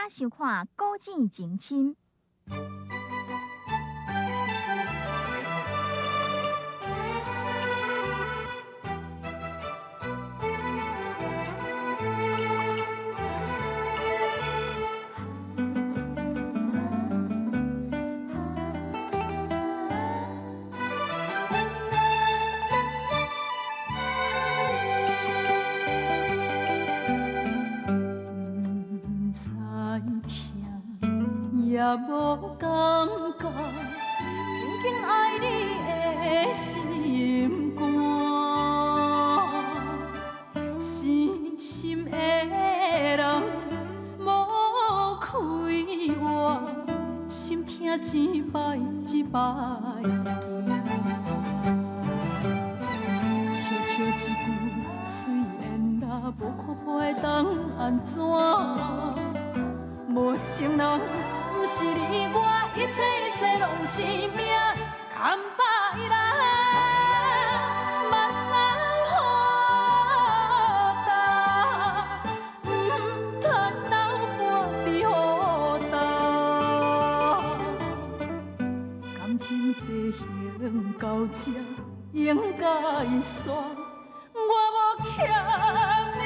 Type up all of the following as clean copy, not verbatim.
請收看《古井情深》。也無感覺，真緊愛你的心肝，死心的人無開活，心疼一擺一擺行。笑笑一句虽然啦，無看破會當按怎？無情人。毋是你我，一切一切攏是命，空白來，目屎雨干，毋通流半滴雨干。感情进行到这应该煞，我無欠你，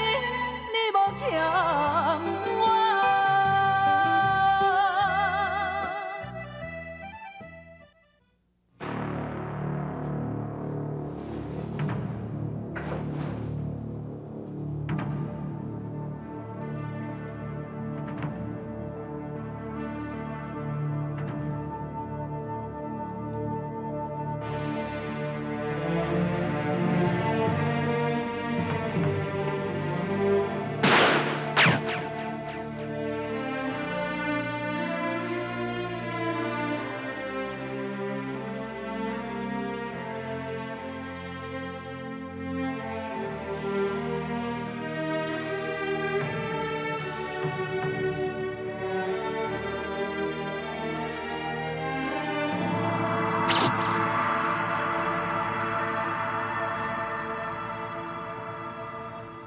你無欠我。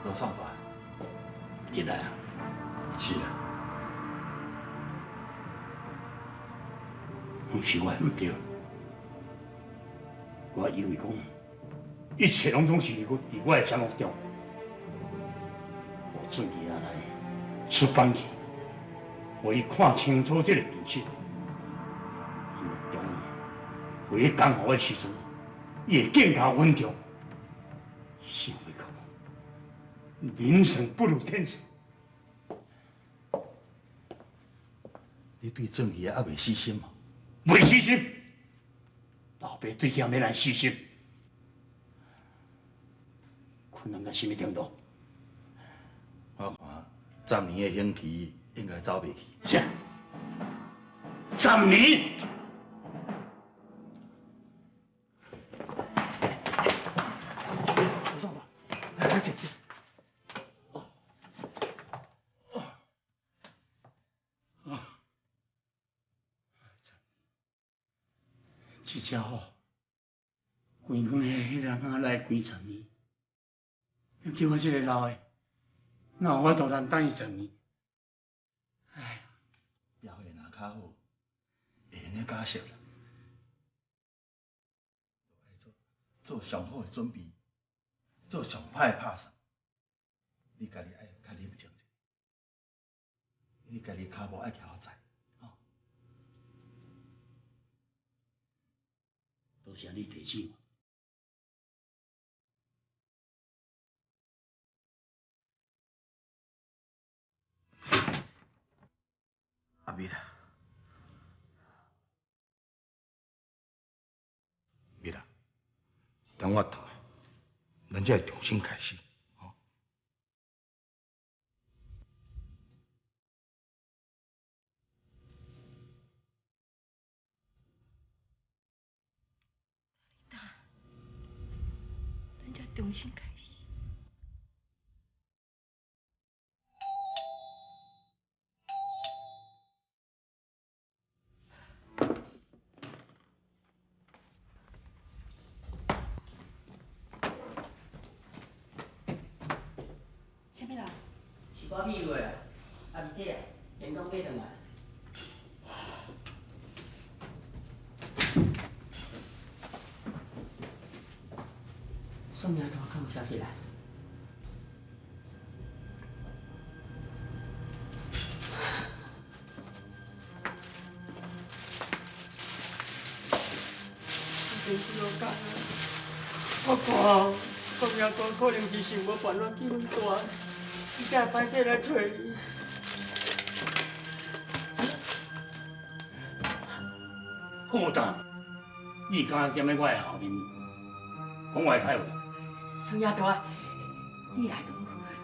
罗创大，进来啊！是啦，毋是我毋對，我以為講一切攏總是佇我的掌握中，我準備來出版去，予伊看清楚這個現實。希望中回江湖的時陣，伊會更加穩重。想袂到，人算不如天算。你對鄭爺猶未死心嗎？未死心，老爸對囝欲來死心，困難到啥物程度？我看十年的刑期應該走袂去。啥？十年？來，來，坐，坐。這家伙，規園的彼人仔來關十年，叫我這個老的，哪有法度難等伊十年？唉，表現若較好，會用得假釋啦。愛做做上好的準備，做上歹的拍算。你家己愛較冷靜一下，你家己跤步愛徛好在，吼。多謝你提醒我。阿美啦，美啦，等我轉來，咱才會重新開始，吼。咱才重新開始。啥物人？是我美月啊，阿美姐啊，便當買轉來。宋明大敢有消息來？我看宋明大可能是想無辦法去阮大，伊才會派這來揣伊。好胆，你敢踮咧我的後面講我的歹話？宋爷大，你來拄，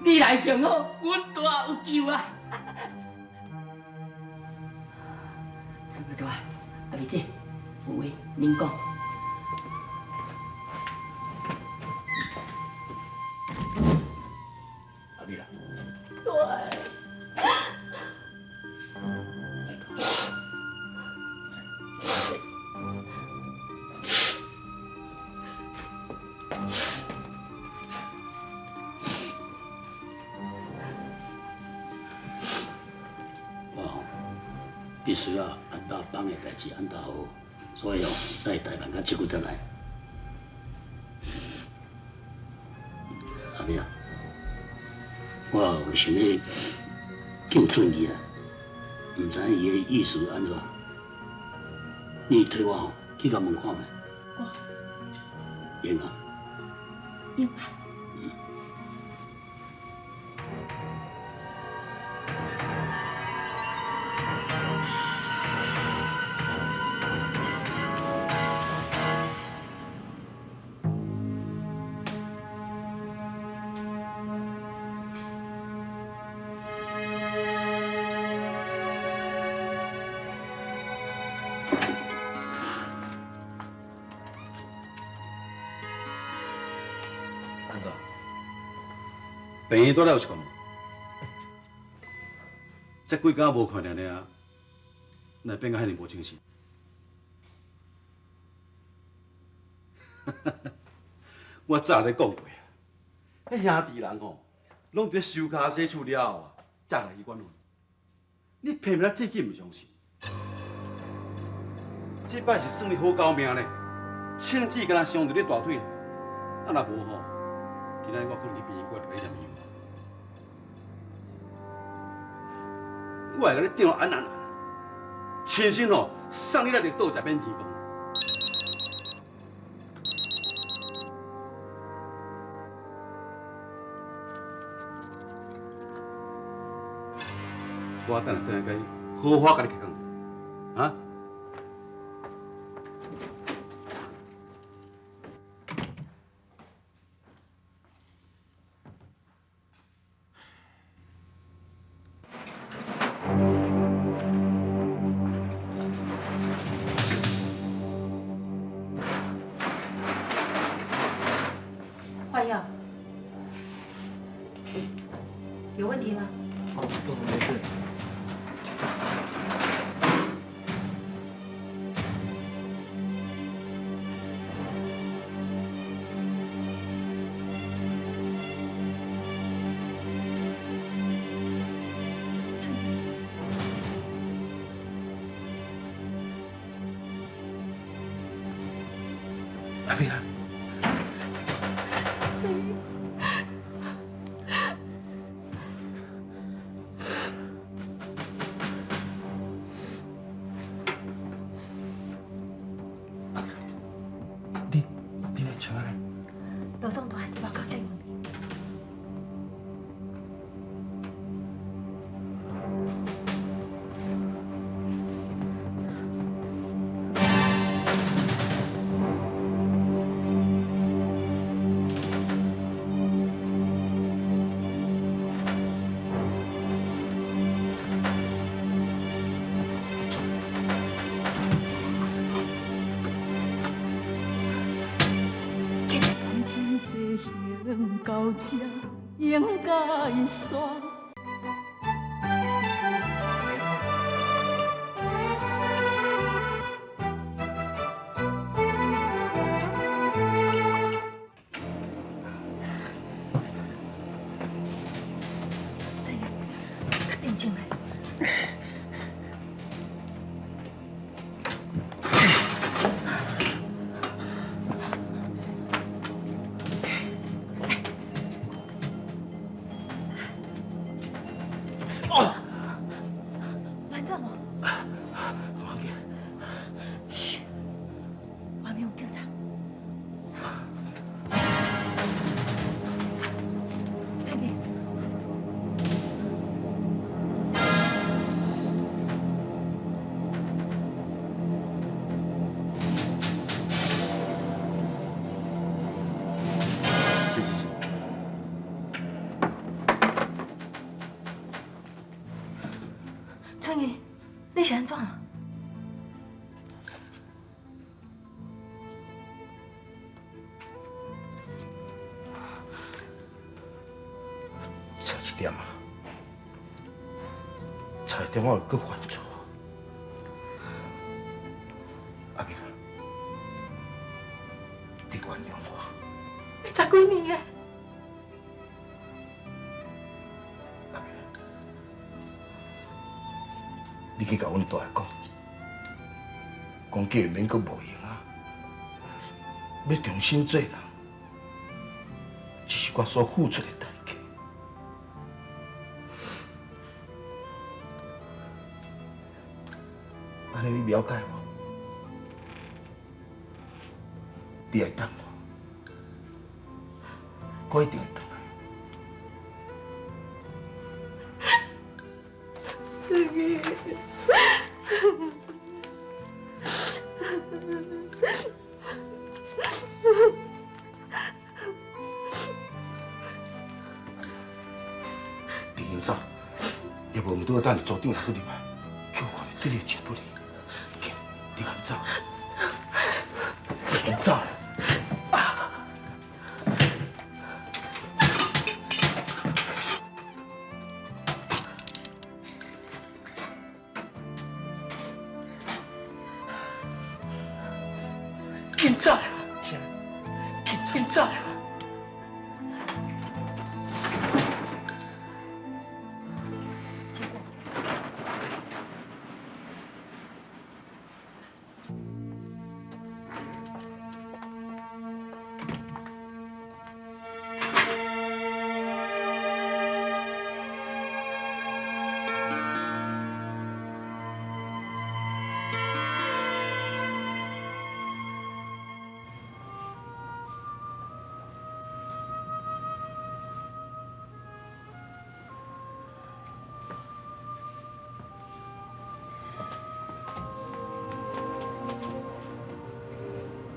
你來上好，阮大有救啊！宋爷大，阿美姐，有話恁講。阿美啦，大。必須要按照幫的代誌按照好，所以哦，才會怠慢較這久才來。阿美啊，我有想欲救俊義啊，毋知影伊的意思按怎？你替我吼去共問看覓？我。英啊。英啊。安怎？病院拄了有一个无？這幾工無看著爾，哪會變甲遐爾無精神？我早咧講過啊，彼兄弟人吼，攏佇咧收跤洗手了後啊，才來去管阮。你偏偏鐵齒毋相信。這擺是算你好狗命咧，銃子敢若傷著你大腿，啊若無吼，今仔日我可能去病院過來共你驗醫。我會共你漲按按按，親身吼送你來綠島食免錢飯。我等下轉來共你好好共你開講者，啊？換藥，有問題嗎？哦，不，沒事。阿美啦。你哪笑按呢？羅總大佇外口接你。感情這行到這應該煞。較鎮靜來。春姨，你是按怎啊？差一点啊，差一点我会阁犯错。阿明，你原諒我。你十幾年啊！你去共阮大讲，講叫伊免閣無閒啊，欲重新做人，這是我所付出的代價。按呢你了解無？你愛等我，我一定會轉來。春姨。你紧走，也無毋對，等下組長若閣入來，叫我看對你真不利。緊，你緊走，你緊走。緊走啦！緊走啦！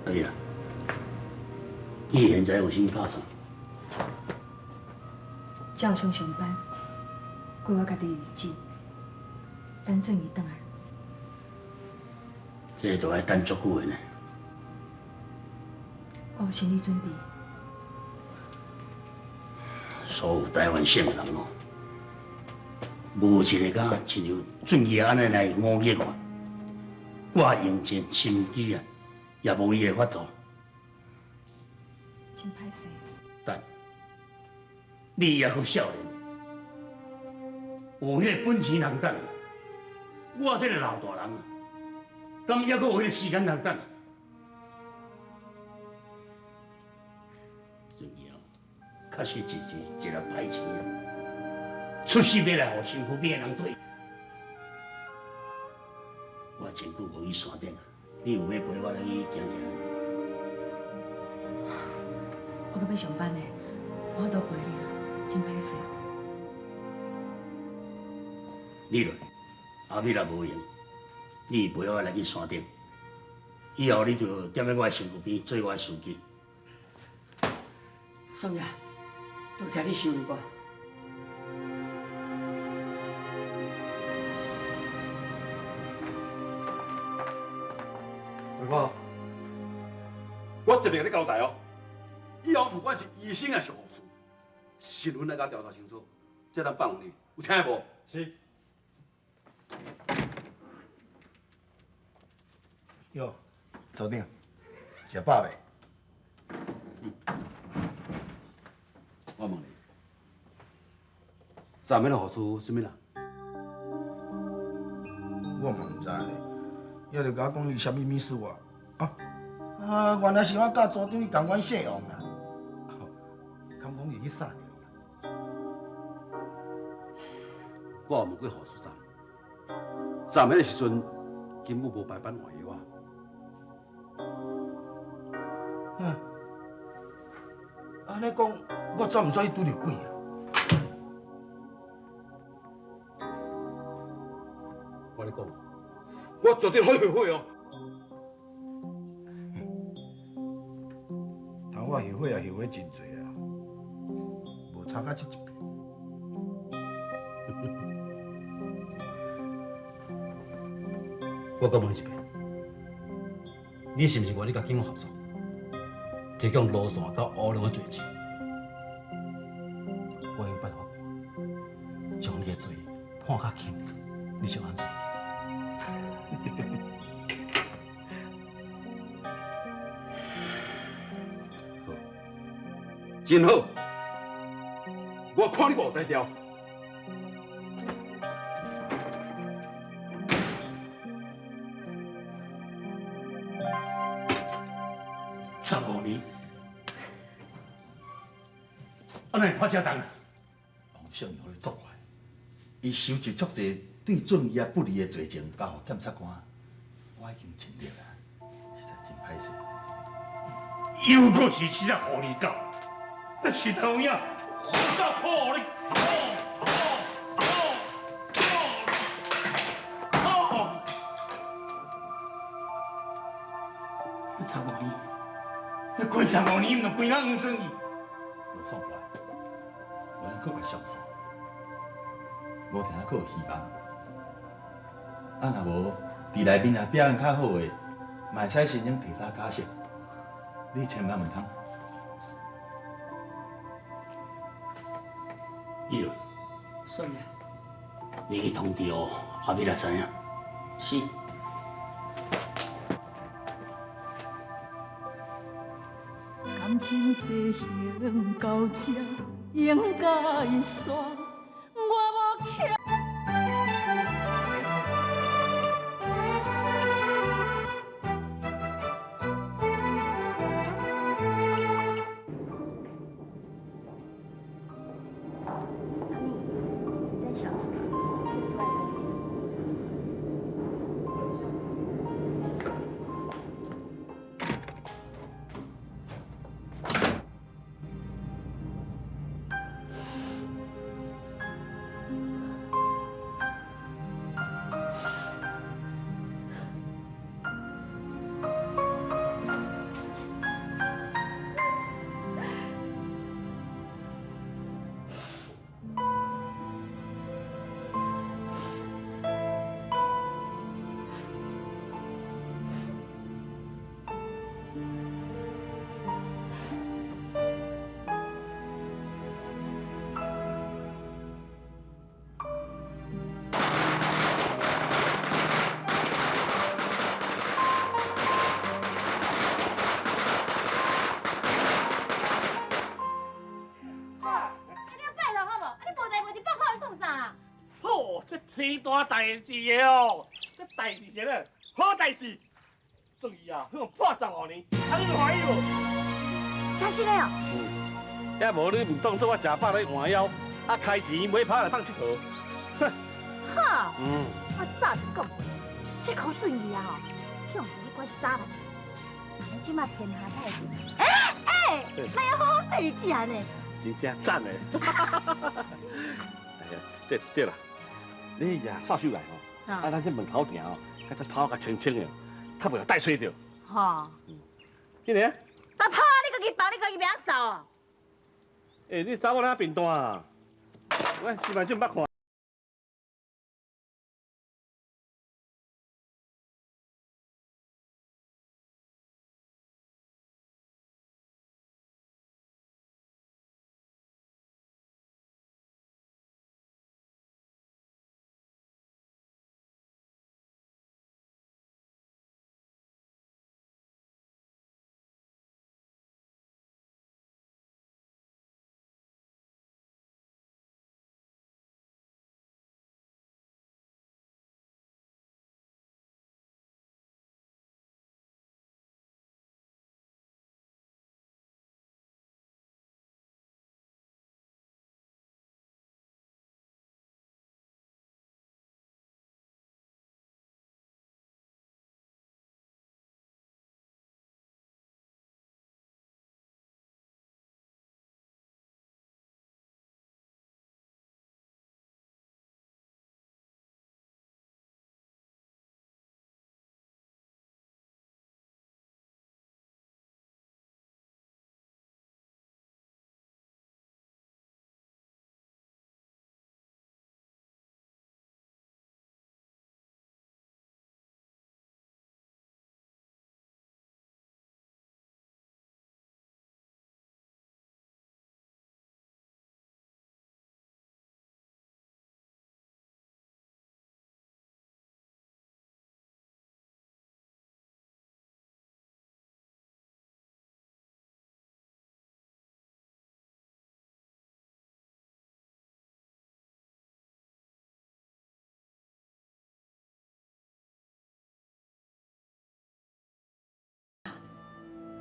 阿美啦，你現在有啥物打算？照常上班，過我家己的日子，等俊儀轉來。這個都愛等足久的呢。我有心理準備。所有台灣省的人哦，無一個敢親像俊儀按呢來忤逆我，我用盡心機啊，也無伊的法度。真歹勢。但你猶閣少年，有彼個本錢通等，我這個老大人，敢猶閣有彼個時間通等？俊儀哦，確實是一個歹星，出世欲來予身軀邊的人對。我真久無去山頂啊，你有欲陪我來去行行？我閣欲上班呢，無法度陪你啊，真歹勢。你落，阿美若無閒，你陪我來去山頂。以後你就踮咧我的身軀邊做我的司機。宋爺，多謝你相認我。大哥，我特別共你交代哦，以後不管是醫生還是護士，身份愛共調查清楚，才通放你，有聽無？是。喲，組長，食飽未？我問你，昨暝的護士啥物人？我嘛毋知咧，伊就共我講伊啥物物事我，啊啊，原來是我佮組長伊仝款姓王啦，敢講伊去殺著伊？我有問過護士站，昨暝的時陣根本無排班換藥啊。嗯，按呢講，我怎毋知伊拄著鬼啊？我咧講，我絕對好後悔哦。但我後悔也後悔真濟啊，無差到這一步。我閣問你一遍，你是毋是願意佮警方合作，提供羅山佮烏龍的罪證？我已經拜託法官，將你的罪判較輕，你想按怎？好，真好，我看你偌才調。15年，啊，哪會判這重啊？王少陽咧作怪，伊收集足濟對準伊仔不利的罪證，交予檢察官，我已經盡力啦，實在真歹勢。又閣是這隻狐狸狗，那實在有影，我夠苦你，苦苦苦苦苦！十五年，你過十五年，毋就規工黃裝去？無爽快，無人閣共上訴，無定閣有希望。啊，若無佇內面若表現較好的，嘛會使申請提早假釋。你千萬毋通。伊倫，孫爺，你去通知予阿美來知影。是。感情進行到這，應該煞，我無欠。阿米，你在想什麼？就坐在這邊。天大代誌的哦，這代誌是啥？好代誌，終於啊，予判15年，啊你歡喜無？真實的哦。嗯，也無你毋當作我食飽咧換枵，啊開錢買拍來當𨑨迌。哈。嗯。我早就講過，這箍準伊啊吼，向你管是早晚。你這馬天下太平，欸欸，那要好好對你這呢？真正讚的。哎呀，對對啦。你也掃帚來吼，啊，咱這門口埕吼，較這拋較清清的，較袂帶水著。吼。緊來。啊拋你家己放，你家己袂曉掃哦。欸，你查某哪貧惰啊？我是嘛真捌看。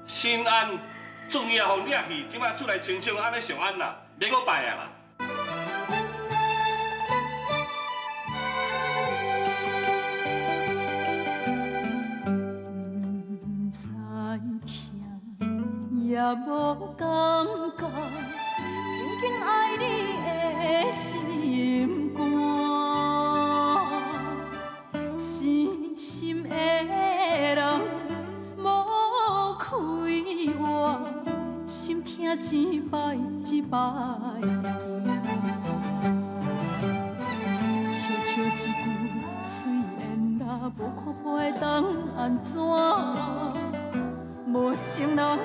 新安重要予掠去，這擺出來清楚，按呢上安啦，免閣拜啊啦。毋知疼，也無感覺，真緊愛你的心肝，死心的人無開活，心疼一擺一擺行，笑笑一句随緣啦，無看破會當按怎？無情人，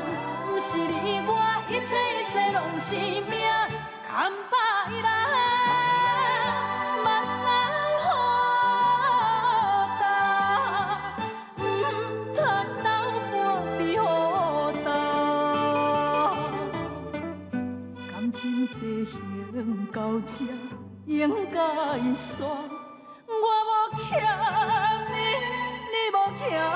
毋是你我，一切一切攏是命，牽把伊來，目屎雨焦，毋通流半滴雨焦。感情進行到這，應該煞。我無欠你，你無欠我。